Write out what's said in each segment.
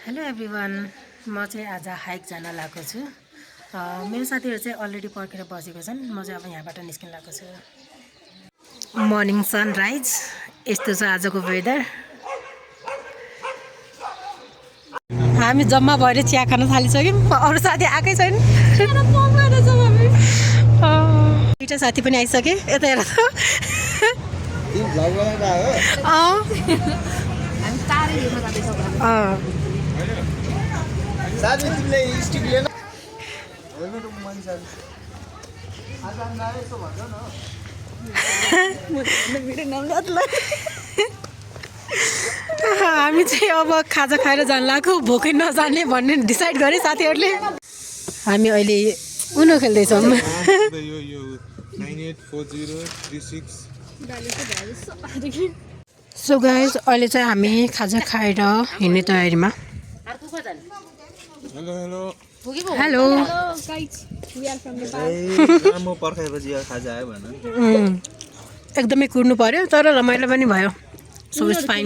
Hello everyone, म चाहिँ आज हाइक जान लागेको छु। मेरो साथीहरू चाहिँ अलरेडी पर्खेर बसेको छन्। म चाहिँ अब यहाँबाट निस्किन लागेको छु। मर्निङ सनराइज यस्तो छ आजको वेदर। हामी जम्मा भएर चिया खान थालिसक्यौँ। अरू साथी आएकै छैन। दुईटा साथी पनि आइसके। यता हेर त। साथी तिमीले स्टिक लिएन हेर्नु त मान्छे आज आउँदा यसो भन्छ न हामी चाहिँ अब खाजा खाएर जान लाग्यो। भोकै नजाने भन्ने डिसाइड गरे साथीहरूले। हामी अहिले उनो खेल्दैछौँ। सो गाइस, अहिले चाहिँ हामी खाजा खाएर हिँड्ने तयारीमा। हेलो म पर्खाएपछि खाजा आयो भन। एकदमै कुर्नु पर्यो तर रमाइलो पनि भयो। So it's fine.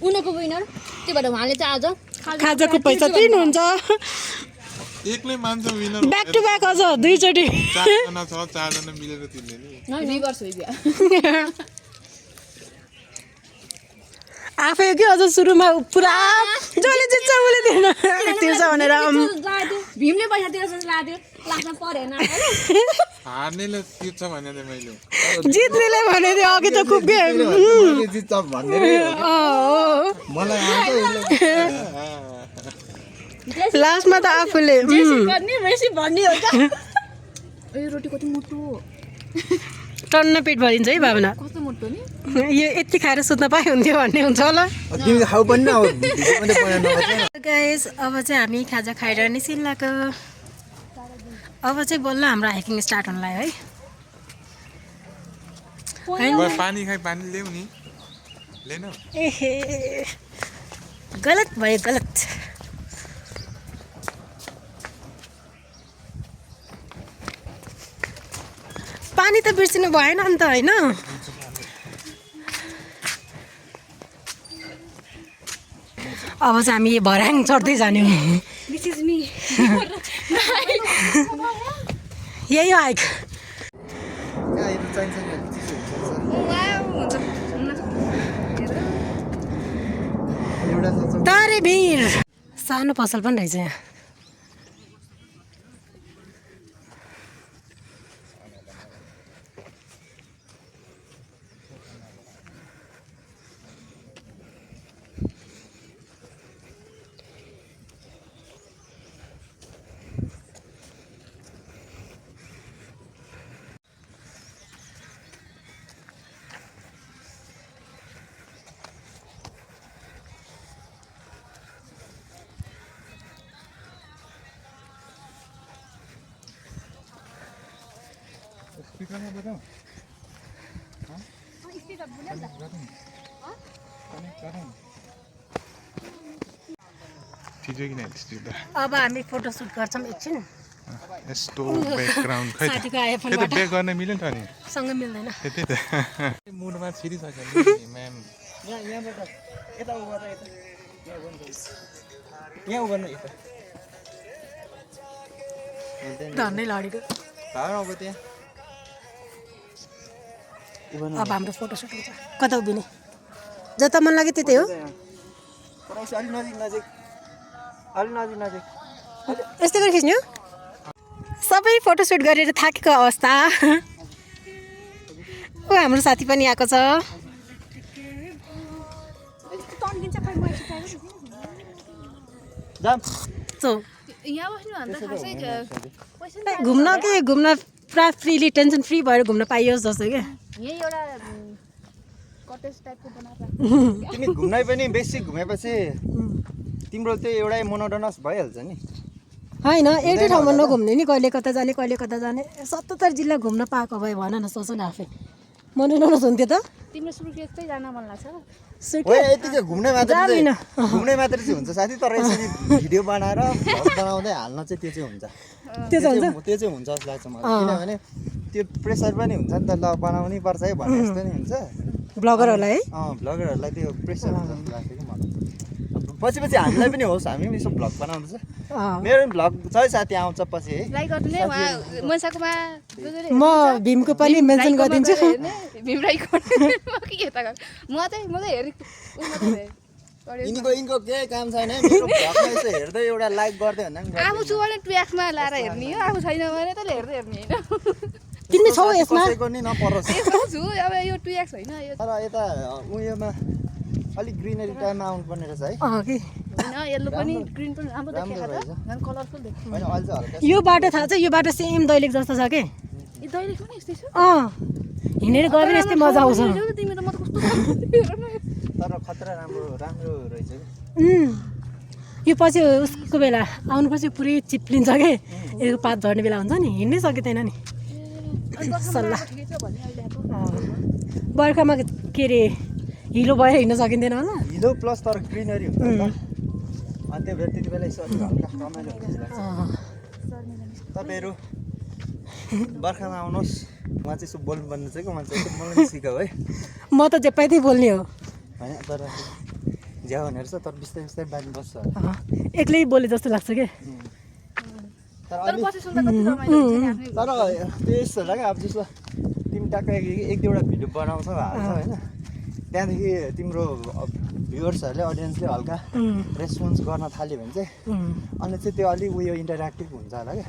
उनको विनर त्यो भएर उहाँले चाहिँ आज खाजाको पैसा दिनुहुन्छ। एकलै मान्छ विनर ब्याक टु ब्याक अझ दुईचोटि। चारजना छ, चारजना मिलेर तिर्ने नि। रिभर्स हो बिहा आफै कि अझ सुरुमा पुरा जसले जित्छ उसले दिएन तिर्छ भनेर भीमले पैसा तिर्छ लाग्यो लास्टमा परेन हार्नेले तिर्छ भने मैले जित्नेले भने थियो अघि त खुब्के जित्छ भन्ने मलाई लास्टमा त आफूले गर्ने मेसी भन्ने हो क्या यो रोटी कति मोटो टन्न पेट भरिन्छ है भावना। कस्तो मोटो नि यो यति खाएर सुत्न पाए हुन्थ्यो भन्ने हुन्छ होला। तिमी खाऊ पनि न हो भिडियोमा पनि नभन्छ। गाइस, अब चाहिँ हामी खाजा खाएर निस्किन लाग्यो। अब चाहिँ बल्ल हाम्रो हाइकिङ स्टार्ट हुन लाग्यो है। पानी खाइ पानी ल्याउ नि लेन। एहे गलत भयो गलत। पानी त बिर्सिनु भएन नि त होइन। अब चाहिँ हामी भर्याङ चढ्दै जाने हो। यही हो हाइक। तारे भिर सानो पसल पनि रहेछ यहाँ। अब हामी फोटो सुट गर्छौँ एकछिन। यस्तो ब्याकग्राउन्ड खै साथीको आइफोन त ब्याक गर्न मिल्यो नि त नि सँग मिल्दैन। त्यही त मुडमा छिरिसक्यो नि म्याम। यहाँबाट यता उभा र यता यहाँ उभा न यता धन्दै लडेको। अब त्यहाँ अब हाम्रो फोटो सुट हुन्छ। कता उभिने जता मन लाग्यो त्यतै हो। अलि नजिक नजिक अलि नजिक नजिक यस्तै गरी खिच्ने हो। सबै फोटो सुट गरेर थाकेको अवस्था। ओ हाम्रो साथी पनि आएको छ। घुम्न पुरा फ्रीली टेन्सन फ्री भएर घुम्न पाइयोस् जस्तो क्या। तिमी घुम्नै पनि बेसी घुमेपछि तिम्रो त्यो एउटै मोनोटोनस भइहाल्छ नि होइन। एउटै ठाउँमा नघुम्ने नि कहिले कता जाने कहिले कता जाने। 77 जिल्ला घुम्न पाएको भए भन न, सोच न आफै। मोनोटोनस हुन्थ्यो त। तिम्रो सुर्खेतै जान मन लाग्छ यति चाहिँ घुम्ने मात्र चाहिँ हुन्छ साथी। तर यसरी भिडियो बनाएर भ्लग बनाउँदै हाल्न चाहिँ त्यो चाहिँ हुन्छ। त्यो चाहिँ हुन्छ जस्तो लाग्छ मलाई। किनभने त्यो प्रेसर पनि हुन्छ नि त, ल बनाउनै पर्छ है भन्ने जस्तो नि हुन्छ। ब्लगरहरूलाई है भ्लगरहरूलाई त्यो प्रेसर हुन्छ जस्तो लाग्छ कि मलाई पछि हामीलाई पनि होस् हामी पनि यसो भ्लग बनाउँदैछ मेरो पनि भ्लग छ है साथी आउँछ पछि है लाइक गर्दिनु है उहाँ मन्साकोमा म भीमको पनि मेन्सन गरिदिन्छु भीम राईको म चाहिँ यिनको केही काम छैन है मेरो भ्लगमा यसो हेर्दै एउटा लाइक गर्दै भन्दा पनि आफू छु भने 2x मा लाएर हेर्ने हो आफू छैन भने त हेर्दै हेर्ने होइन तिमी छौ यसमा कसैको नि नपरोस् यसमा छु अब यो 2x होइन यो तर यता उयोमा अलिक ग्रिनरी टाइममा आउनुपर्ने रहेछ है कि होइन येल्लो पनि ग्रिन पनि राम्रो देखिएको छ झन् कलरफुल देखिन्छ होइन अहिले चाहिँ हल्का यो बाटो थाहा छ यो बाटो सेम दैलेख जस्तो छ के यो दैलेख पनि यस्तै छ हिँडेर गयो भने यस्तै मजा आउँछ तिमी त म त कस्तो तर खतरा राम्रो रहेछ कि यो पछि उसको बेला आउनुपर्छ पुरै चिप्लिन्छ के यसको पात झर्ने बेला हुन्छ नि हिँड्नै सकिँदैन नि सल्लाह बर्खामा के अरे हिलो भएर हिँड्न सकिँदैन होला हिलो प्लस तर ग्रिनरी हुन्छ नि त अनि त्यो भएर त्यति बेला यसो अलिक हल्का रमाइलो हुन्छ जस्तो लाग्छ तपाईँहरू बर्खामा आउनुहोस् उहाँ चाहिँ यसो बोल्नु पर्ने चाहिँ मान्छे यसो बोल्नु सिकाऊ है म त जे पाइदै बोल्ने हो होइन तर झ्याउ हुने रहेछ तर बिस्तारै बिस्तारै बानी बस्छ एक्लै बोले जस्तो लाग्छ के तर अलिक पछि सुन्दा कति रमाइलो हुन्छ नि आफ्नै तर त्यो यस्तो होला क्या अब जस्तो तिमी टक्क एक दुईवटा भिडियो बनाउँछौ हाल्छ होइन त्यहाँदेखि तिम्रो भ्युवर्सहरूले अडियन्सले हल्का रेस्पोन्स गर्न थाल्यो भने चाहिँ अनि चाहिँ त्यो अलिक उयो इन्टरेक्टिभ हुन्छ होला क्या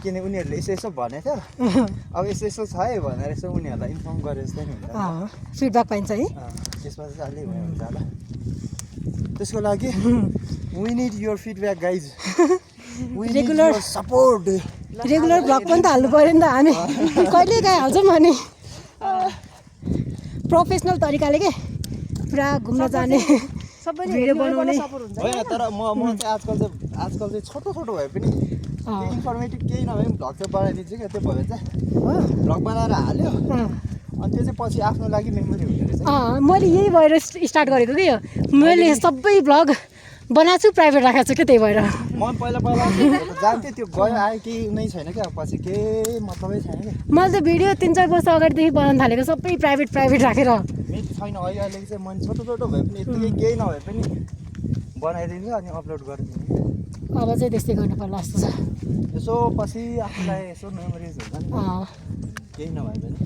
किन उनीहरूले यसो भनेको थियो अब यसो छ है भनेर यसो उनीहरूलाई इन्फर्म गरे जस्तै नि हुन्छ फिडब्याक पाइन्छ है त्यसमा चाहिँ अलिक उयो हुन्छ होला त्यसको लागि we need your feedback guys regular support regular vlog पनि त हाल्नु पऱ्यो नि त हामी कहिले काहीँ हाल्छौँ अनि प्रोफेसनल तरिकाले के पुरा घुम्न जाने भिडियो बनाउने होइन तर म चाहिँ आजकल चाहिँ छोटो भए पनि इन्फर्मेटिभ केही नभए पनि भ्लग चाहिँ बनाइदिन्छु क्या त्यो भयो चाहिँ भ्लग बनाएर हाल्यो अनि त्यो चाहिँ पछि आफ्नो लागि मेमोरी हुँदो रहेछ मैले यही भएर स्टार्ट गरेको कि यो मैले सबै भ्लग बनाएको छु प्राइभेट राखेको छु क्या त्यही भएर म पहिला जान्थेँ त्यो गयो आयो केही नै छैन क्या पछि केही मतलबै छैन कि मैले त भिडियो 3-4 वर्ष अगाडिदेखि बनाउनु थालेको सबै प्राइभेट राखेर मिट छैन अहिले चाहिँ मैले छोटो भए पनि यतिकै केही नभए पनि बनाइदिन्छु अनि अपलोड गरिदिन्छु अब चाहिँ त्यस्तै गर्नु पर्ला जस्तो छ यसो पछि आफूलाई यसो मेमोरिज हुन्छ नि केही नभए पनि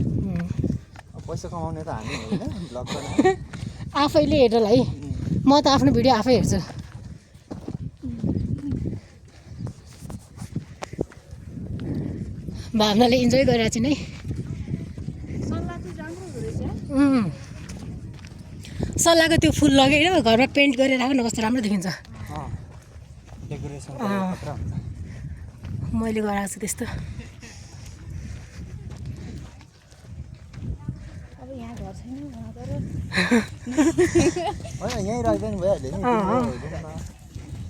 पैसा कमाउने त हामी होइन भ्लग बनाएर आफैले हेरेर है म त आफ्नो भिडियो आफै हेर्छु भावनाले इन्जोय गरिरहेको छु नि सल्लाहको त्यो फुल लगेर घरमा पेन्ट गरेर राख्नु न कस्तो राम्रो देखिन्छ डेकोरेसन मैले गराएको छु त्यस्तो अब यहाँ घर छैन वहाँ तर होइन यहीँ राख्दा नि भइहाल्यो नि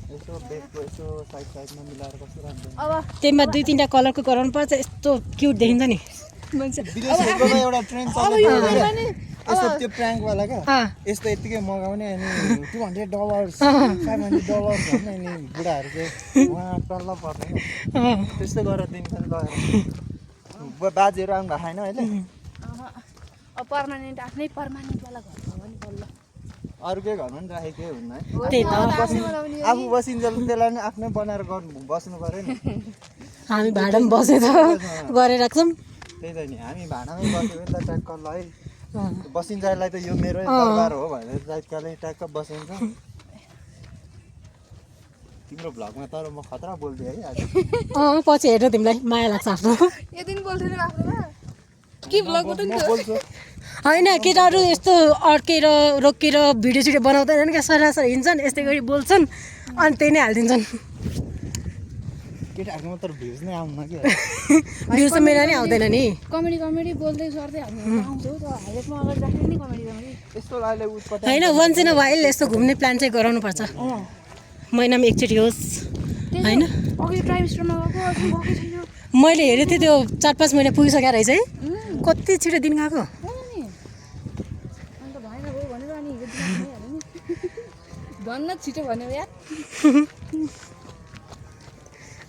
यसो बेगको यसो साइडमा मिलाएर कस्तो राम्रो अब त्यहीमा 2-3टा कलरको गराउनु पर्छ यस्तो क्युट देखिन्छ नि मान्छे विदेशीमा एउटा ट्रेन्ड अब यो पनि यस्तो त्यो प्र्याङ्कवाला क्या यस्तो यत्तिकै मगाउने अनि $200 $500 भन्ने अनि बुढाहरू चाहिँ उहाँ टल्ल पर्ने त्यस्तो गरेर दिन्छ नि लगेर बाजेहरू आउनु भएको छैन अहिले अब पर्मानेन्ट आफ्नै पर्मानेन्टवाला घर छ भने बल्ल अरूकै घरमा पनि राखेको केही हुन्न है त्यही त आफू बसिन्छ त्यसलाई नि आफ्नै बनाएर गर्नु बस्नु पऱ्यो नि हामी भाडामा बसेर गरेर राख्छौँ त्यही त नि हामी भाडामै बस्यो भने त ट्याक्क ल है बसिन्जालाई त यो मेरो दरबार हो भनेर ट्याक्कले ट्याक्क बसिन्छ तिम्रो भ्लगमा तर म खतरा बोल्थेँ है आज पछि हेरेर तिमीलाई माया लाग्छ आफ्नो यो दिन बोल्थेन आफ्नोमा के भ्लग म बोल्छु होइन केटाहरू यस्तो अड्केर रोकेर भिडियो सिडियो बनाउँदैनन् क्या सरासर हिँड्छन् यस्तै गरी बोल्छन् अनि त्यही नै हालिदिन्छन् केटाहरूकोमा तर भ्युज नै आउन कि भ्युज त मेरो नि आउँदैन नि कमेडी बोल्दै सर्दै हामी आउँछौँ त हाइलाइटमा अगाडि राख्ने नि कमेडी यस्तो अहिले उत्पत्ति होइन वन्स इन अ वाइल यस्तो घुम्ने प्लान चाहिँ गराउनु पर्छ महिनामा एकचोटि होस् होइन अघि प्राइम स्टोरमा गएको अघि गएको छैन मैले हेरेको थिएँ त्यो 4-5 महिना पुगिसकेको रहेछ है कति छिटो दिन गएको अन्त भएन भयो भनेर अनि भइहाल्यो नि भन्न छिटो भन्यो यार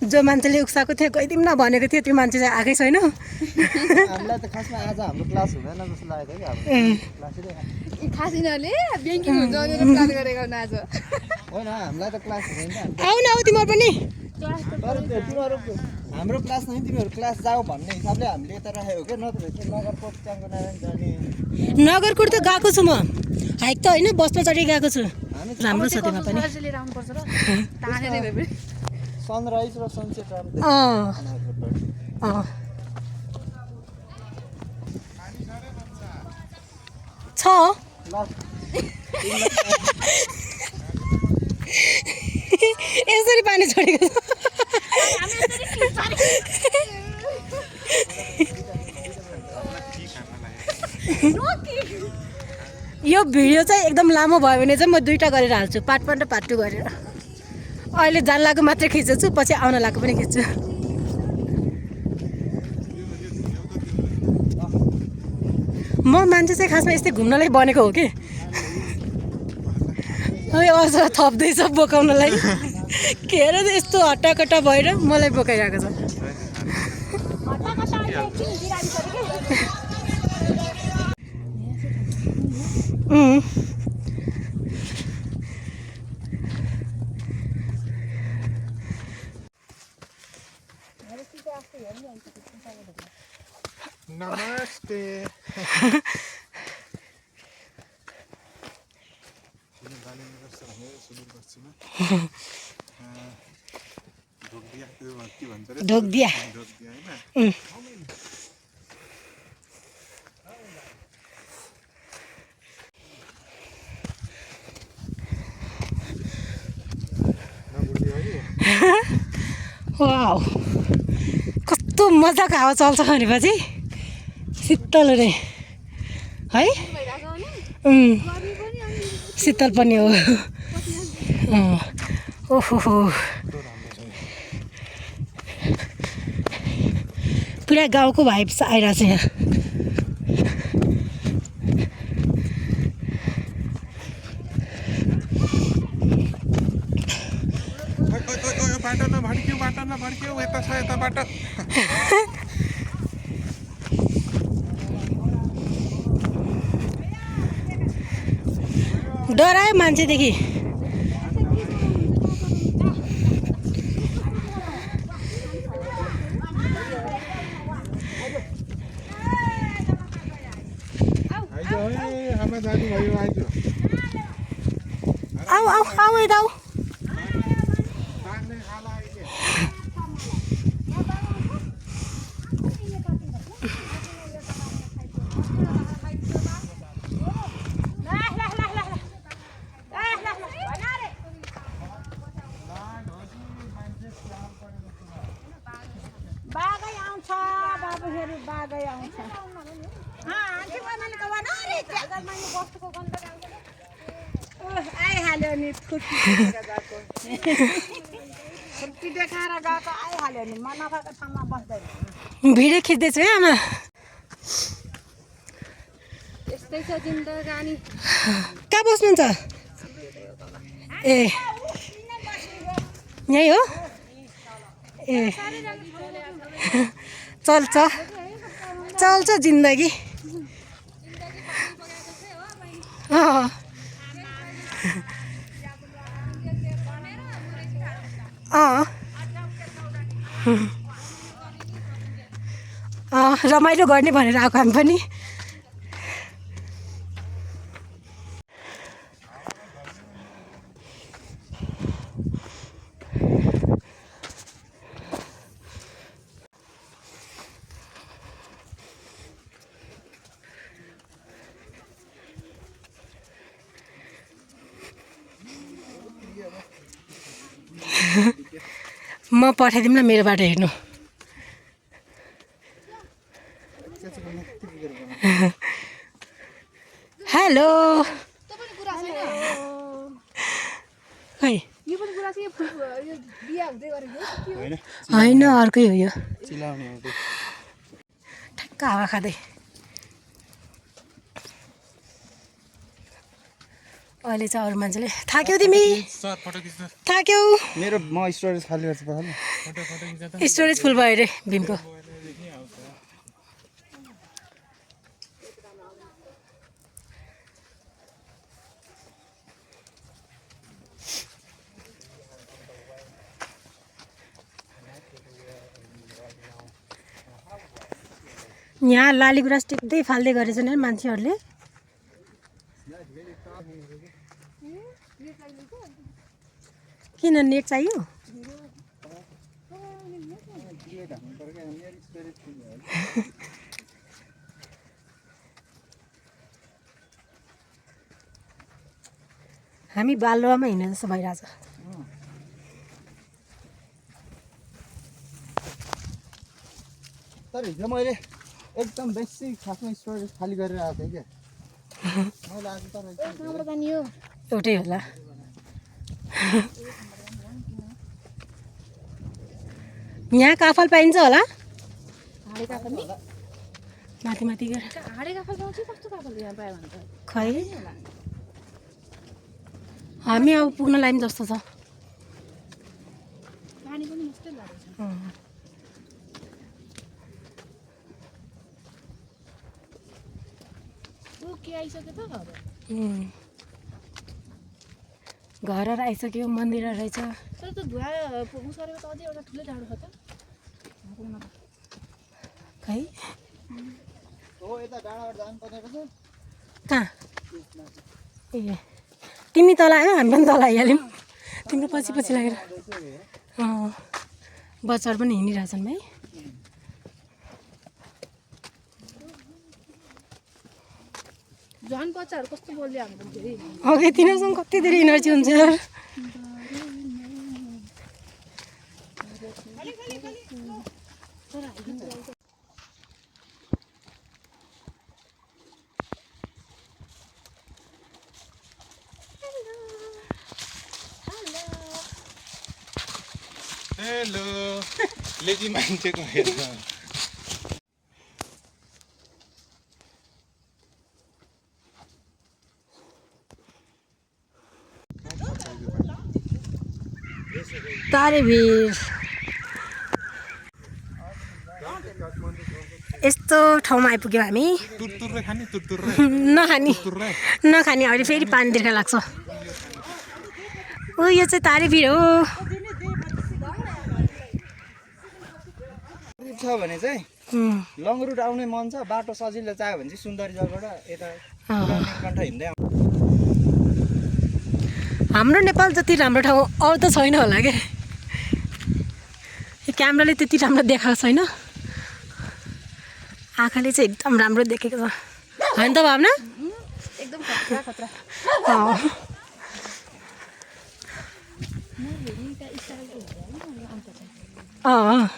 जो मान्छेले उक्साएको थियो गइदिउँ न भनेको थियो त्यो मान्छे चाहिँ आएकै छैन। हामीलाई त खासमा आज हाम्रो क्लास हुँदैन जस्तो लागेको थियो कि हाम्रो क्लासै खास यिनीहरूले ब्याङ्किङ हुन्छ भनेर प्लान गरेको हुन् आज। होइन हामीलाई त क्लास हुँदैन नि त। आऊ न आऊ तिमीहरू पनि। तर तिमीहरू हाम्रो क्लास नै तिमीहरू क्लास जाऊ भन्ने हिसाबले हामीले यता राखेको क्या, नत्र चाहिँ नगरकोट चाङ्गोनारायण जाने। नगरकोट त गएको छु म, हाइक त होइन बसमा चढी गएको छु। राम्रो छ त्यहाँ पनि। लिएर आउनुपर्छ र तानेरै भए पनि। सनराइज र सनसेट राम्रो छ। ल यसरी पानी छोडेको छ। यो भिडियो चाहिँ एकदम लामो भयो भने चाहिँ म 2टा गरेर हाल्छु, पार्ट 1 र पार्ट 2 गरेर। अहिले जान लागेको मात्रै खिच्छु, पछि आउन लागेको पनि खिच्छु। म मान्छे चाहिँ खासमा यस्तै घुम्नलाई बनेको हो कि। अझ थप्दैछ बोकाउनलाई। के अरे यस्तो हट्टाकट्टा भएर मलाई बोकाइरहेको छ। नमस्ते। ढोकदिया। वाउ कस्तो मजाको हावा चल्छ भनेपछि शीतल हुने है। शीतल पनि हो। ओहो पुरा गाउँको भाइब्स आइरहेको छ यहाँ। बाटो नभड्कियो यता छ यता बाटो। डरायो मान्छेदेखि। आऊ आऊ आऊ यता आऊ। बागै आउँछ बाबुहरू बागै आउँछ। आइहाल्यो नि छुट्टी देखाएर गएको आइहाल्यो नि। म नभएको ठाउँमा बस्दैन। भिडियो खिच्दैछु है आमा। यस्तै छ जिन्दगानी। कहाँ बस्नुहुन्छ? ए यहीँ हो। ए चल्छ चल्छ जिन्दगी। रमाइलो गर्ने भनेर आएको हामी पनि। म पठाइदिउँ न मेरो बाटो हेर्नु। हेलो खै होइन अर्कै हो यो। ठ्याक्क हावा खाँदै अहिले चाहिँ अरू मान्छेले थाक्यौ तिमी सर फोटो खिच्नु थाक्यौ मेरो म स्टोरेज खाली गर्छु पखाल्नु फोटो खिच्दा त स्टोरेज फुल भयो अरे भीमको यहाँ लाली गुराँस टिप्दै फाल्दै गरेछन् है मान्छेहरूले किन नेट चाहियो हामी बालुवामा हिँड्ने जस्तो भइरहेछ तर हिजो मैले एकदम बेसी खासमा स्टोरेज खाली गरेर आएको थिएँ क्या मैले आज तर एउटै होला यहाँ काफल पाइन्छ होला माथि माथि गएर खै हामी अब पुग्न लायौँ जस्तो छ घरहरू आइसक्यो मन्दिर रहेछ खै हो यता डाँडाबाट जानुपर्ने रहेछ कहाँ ए तिमी तल आयो हामी पनि तल आइहाल्यौँ तिम्रो पछि पछि लागेर बच्चाहरू पनि हिँडिरहेछन् भाइ झन् बच्चाहरू कस्तो बोल्यो हाम्रो फेरि अघि तिनीहरूसँग कति धेरै इनर्जी हुन्छ यार हेलो लेजी मान्छेको हेर्छ तारेभिर यस्तो ठाउँमा आइपुग्यौँ हामी तुरतुर्रे खाने तुरतुर्रे नखाने नखाने अहिले फेरि पानी तिर्खा लाग्छ ओ यो चाहिँ तारेभिर हो छ भने चाहिँ लङ रुट आउने मन छ बाटो सजिलो चाहियो भने चाहिँ सुन्दरी जलबाट यता कण्ठ हिँड्दै हाम्रो नेपाल जति राम्रो ठाउँ अरू त छैन होला क्या क्यामेराले त्यति राम्रो देखाएको छैन आँखाले चाहिँ एकदम राम्रो देखेको छ होइन त भावना एकदम खतरा खतरा अँ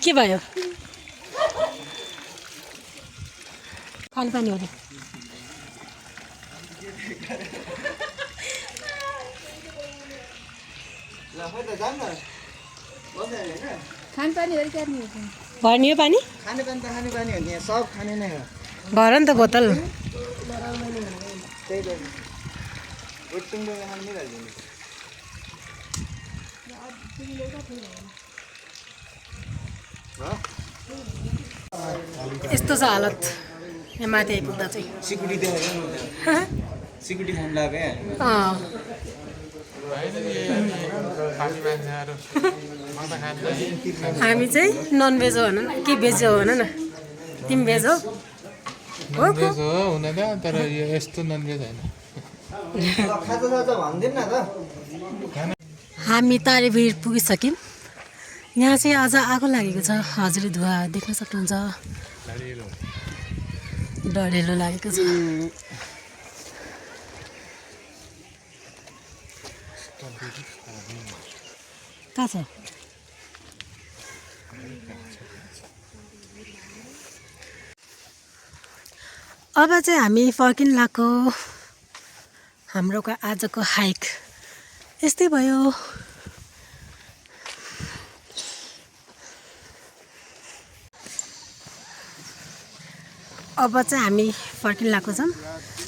के भयो खाने पानीहरू खानपानीहरू क्या नि भर्ने हो पानी खाने पानी हो नि सब खाने नै हो भर नि त बोतल त्यही त यस्तो छ हालत यहाँ माथि आइपुग्दा चाहिँ सिकुटी देखाएको सिकुटी खान लाग्यो खाने मान्छेहरू म त खान्छु हामी चाहिँ ननभेज हो भन न के भेज हो भन न तिमी भेज हो ननभेज हो हुन त तर यो यस्तो ननभेज होइन हामी तारेभिर पुगिसक्यौँ यहाँ चाहिँ आज आगो लागेको छ हजुरले धुवा देख्न सक्नुहुन्छ डढेलो लागेको छ कहाँ छ अब चाहिँ हामी फर्किन लाग्यो हाम्रो आजको हाइक यस्तै भयो। अब चाहिँ हामी फर्किन लागेको छौँ।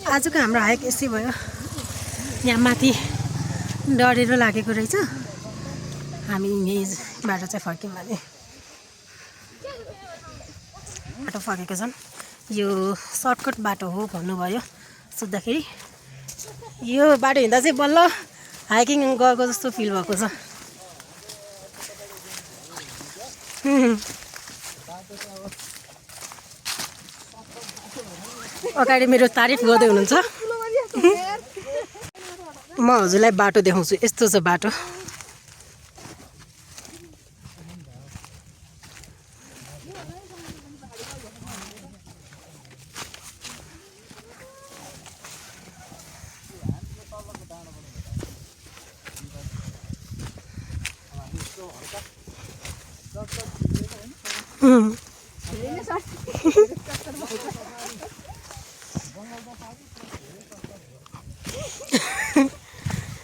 आजको हाम्रो हाइक यस्तै भयो। यहाँ माथि डढेर लागेको रहेछ। हामी यहीँबाट चाहिँ फर्क्यौँ भने बाटो फर्केको छन्। यो सर्टकट बाटो हो भन्नुभयो सोद्धाखेरि। यो बाटो हिँड्दा चाहिँ बल्ल हाइकिङ गएको जस्तो फिल भएको छ। अगाडि मेरो तारिफ गर्दै हुनुहुन्छ। म हजुरलाई बाटो देखाउँछु। यस्तो छ बाटो।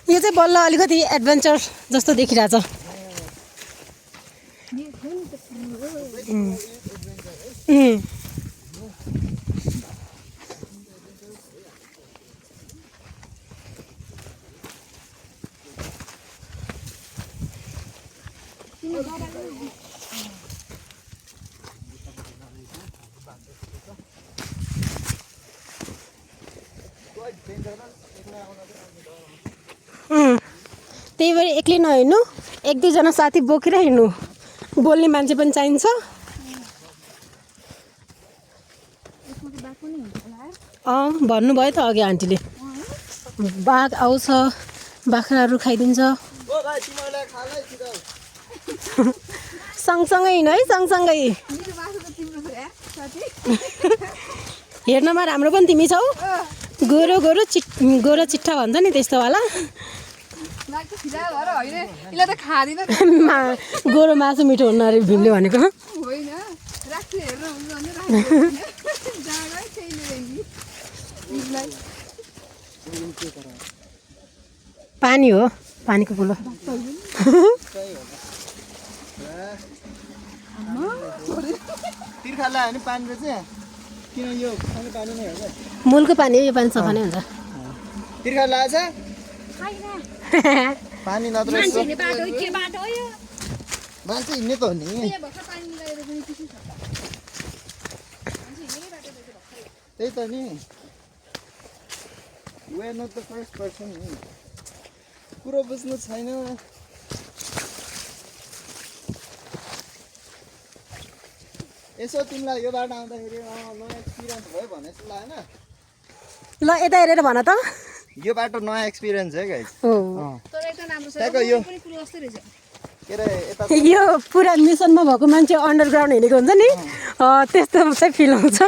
यो चाहिँ बल्ल अलिकति एडभेन्चर जस्तो देखिरहेछ। त्यही भएर एक्लै नहिँड्नु, एक दुईजना साथी बोकेर हिँड्नु। बोल्ने मान्छे पनि चाहिन्छ। भन्नुभयो त अघि आन्टीले। बाघ आउँछ, बाख्राहरू खाइदिन्छ। सँगसँगै हिँड्नु है, सँगसँगै। हेर्नमा राम्रो पनि तिमी छौ। गोरो गोरो गोरो चिट्ठा भन्छ नि त्यस्तोवाला। गोरो मासु मिठो हुन्न अरे भीमले भनेको। पानी हो, पानीको कुलो। मूलको पानी हो, यो पानी सफा नै हुन्छ। पानी नत्र मान्छे हिँड्ने त हो नि। त्यही त नि। We are not the first person. कुरो बुझ्नु छैन। यसो तिमीलाई यो बाटो आउँदाखेरि नयाँ एक्सपिरियन्स भयो भने जस्तो लागेन? ल यता हेरेर भन त। यो बाटो नयाँ एक्सपिरियन्स है गाइस। यो पुरा मिसनमा भएको मान्छे अन्डरग्राउन्ड हिँडेको हुन्छ नि, त्यस्तो चाहिँ फिल आउँछ।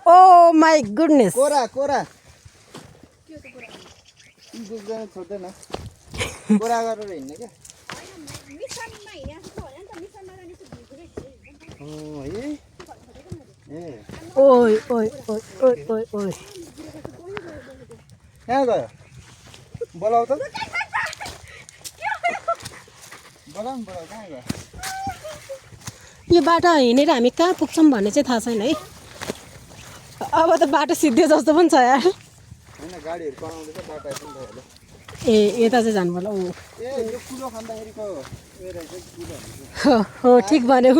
ओ माई गुडनेस। कोरा कोरा बुझ्दैन छोड्दैन। कोरा गरेर हिँड्ने क्या। ओइ ओइ ओइ ओइ ओइ ओइ कहाँ गयो? बोलाऊ त। बोलाऊ बोलाऊ कहाँ गयो? यो बाटो हिँडेर हामी कहाँ पुग्छौँ भन्ने चाहिँ थाहा छैन है। अब त बाटो सिद्धे जस्तो पनि छ यार। होइन गाडीहरू कराउँदैछ बाटो आइपुग्नु होला। ए यता चाहिँ जानु पर्ला। ए यो कुलो खाँदाखेरिको उयो रहेछ कुलो। हो ठिक भन्यो।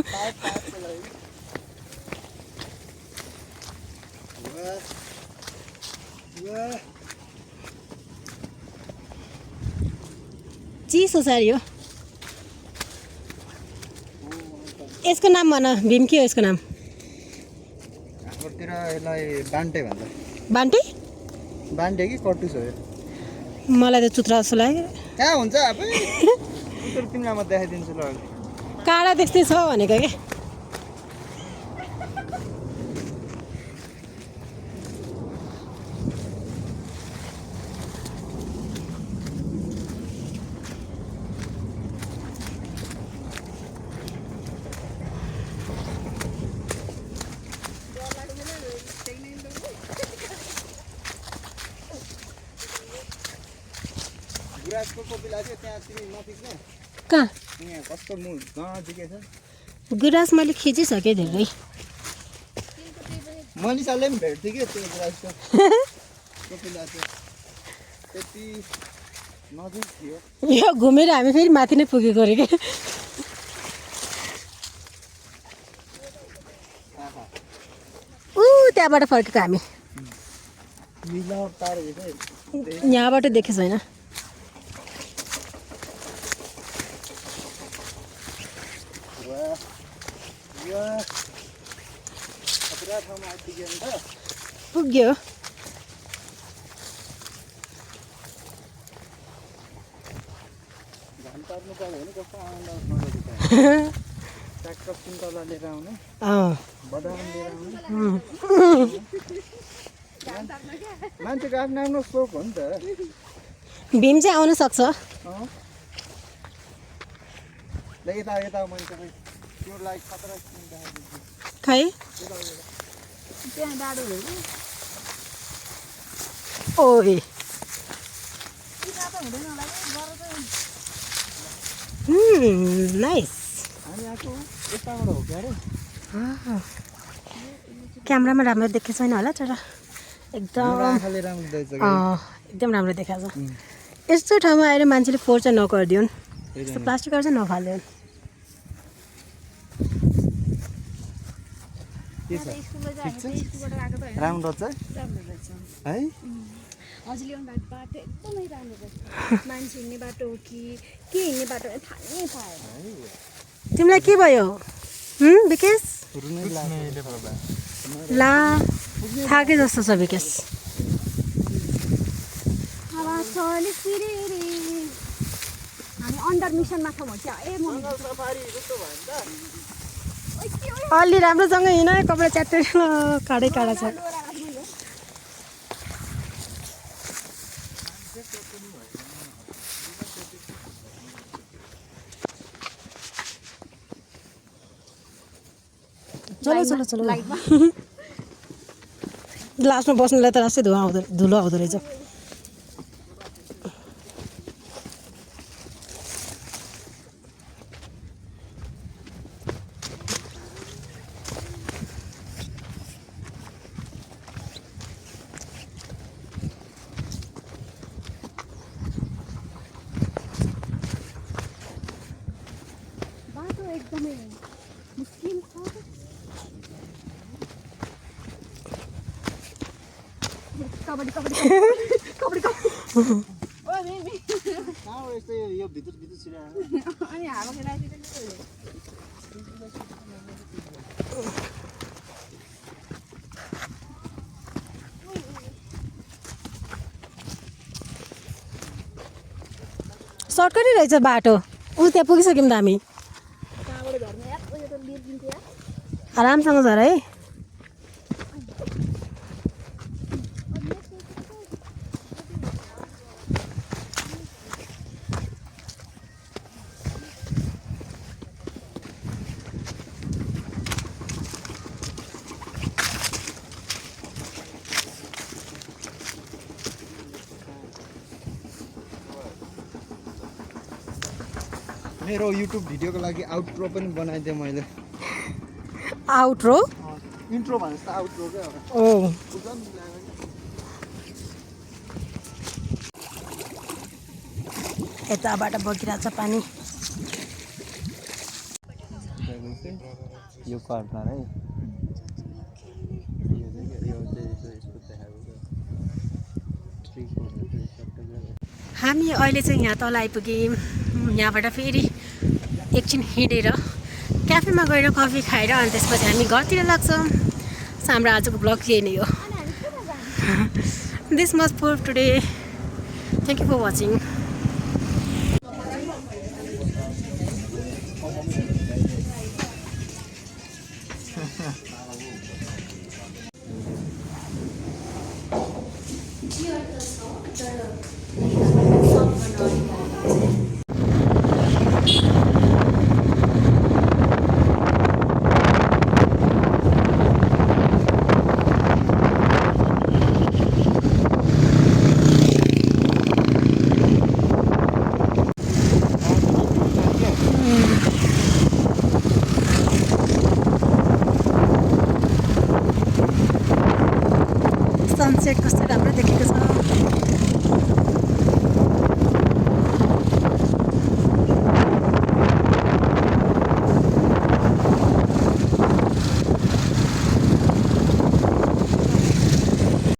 चिसो साडी हो। यसको नाम भन भीम, के हो यसको नाम? हाम्रोतिर यसलाई बान्टे भन्छ। बान्टे? बान्टे कि कटुस हो यो? मलाई त चुत्रा जस्तो लाग्यो। कहाँ हुन्छ आफै? तिमीलाई म देखाइदिन्छु ल। काँडा त्यस्तै छ भनेको क्या। गुराँसको कोपिला थियो त्यहाँ तिमी नफिक्ने कहाँ यहाँ कस्तो मुख नजिकै छ गुराँस मैले खिचिसकेँ धेरै मनिषाले पनि भेट्थ्यो कि त्यो गुराँसको कोपिला थियो त्यति नजिक थियो यो घुमेर हामी फेरि माथि नै पुगेको अरे क्या ऊ त्यहाँबाट फर्केको हामी मिलावट तार यहाँबाट देखेको छैन पुरा ठाउँमा आइपुग्यो नि त पुग्यो घाम पार्नु पर्यो भने कस्तो आनन्द ट्र्याक्टर सुन्तला लिएर आउने बदाम लिएर आउने मान्छेको आफ्नो आफ्नो सोख हो नि त भीम चाहिँ आउन सक्छ यता यता मान्छेको त्यो लागि खतरा खै त्यहाँ डाडु हो ओए नाइस हामी आएको यताबाट हो क्या अरे क्यामेरामा राम्रो देखेको छैन होला तर एकदम आँखाले राम्रो देख्छ एकदम राम्रो देखाएको छ यस्तो ठाउँमा आएर मान्छेले फोहोर चाहिँ नगरिदिउन् यस्तो प्लास्टिकहरू चाहिँ नफालिदिउन् के छ राम्रो छ है हजुरले बाटो एकदमै राम्रो रहेछ मान्छे हिँड्ने बाटो हो कि के हिँड्ने बाटो हो थाहा नै पाएन तिमीलाई के भयो विकेश ला थाके जस्तो छ विकेश हामी अन्डर मिसनमा छौँ क्या ए म अलि राम्रोसँग हिँड कपडा च्यात्तै काडै काडा छ चलो चलो चलो लास्टमा बस्नुलाई त राष्ट्रै धुलो आउँदो रहेछ बाटो एकदमै मुस्किल छ कबड्डी कबड्डी कबड्डी कहाँ हो यस्तो यो भित्र भित्र छिरायो अनि हावा खेलाइदिँदैन सर्टकटै रहेछ बाटो त्यहाँ पुगिसक्यौँ त हामी कहाँबाट झर्ने यार उयो त बिर्दिन्थ्यो यार आरामसँग झर है मेरो युट्युब भिडियोको लागि आउट्रो पनि बनाइदिएँ मैले आउट्रो इन्ट्रो भने जस्तो आउट्रो क्या ओ यताबाट बगिरहेछ पानी यो कर्नर है हामी अहिले चाहिँ यहाँ तल आइपुग्यौँ यहाँबाट फेरि एकछिन हिँडेर क्याफेमा गएर कफी खाएर अनि त्यसपछि हामी घरतिर लाग्छौँ सो हाम्रो आजको ब्लग यही नै हो this much for today thank you for watching sunset कस्तो राम्रो देखेको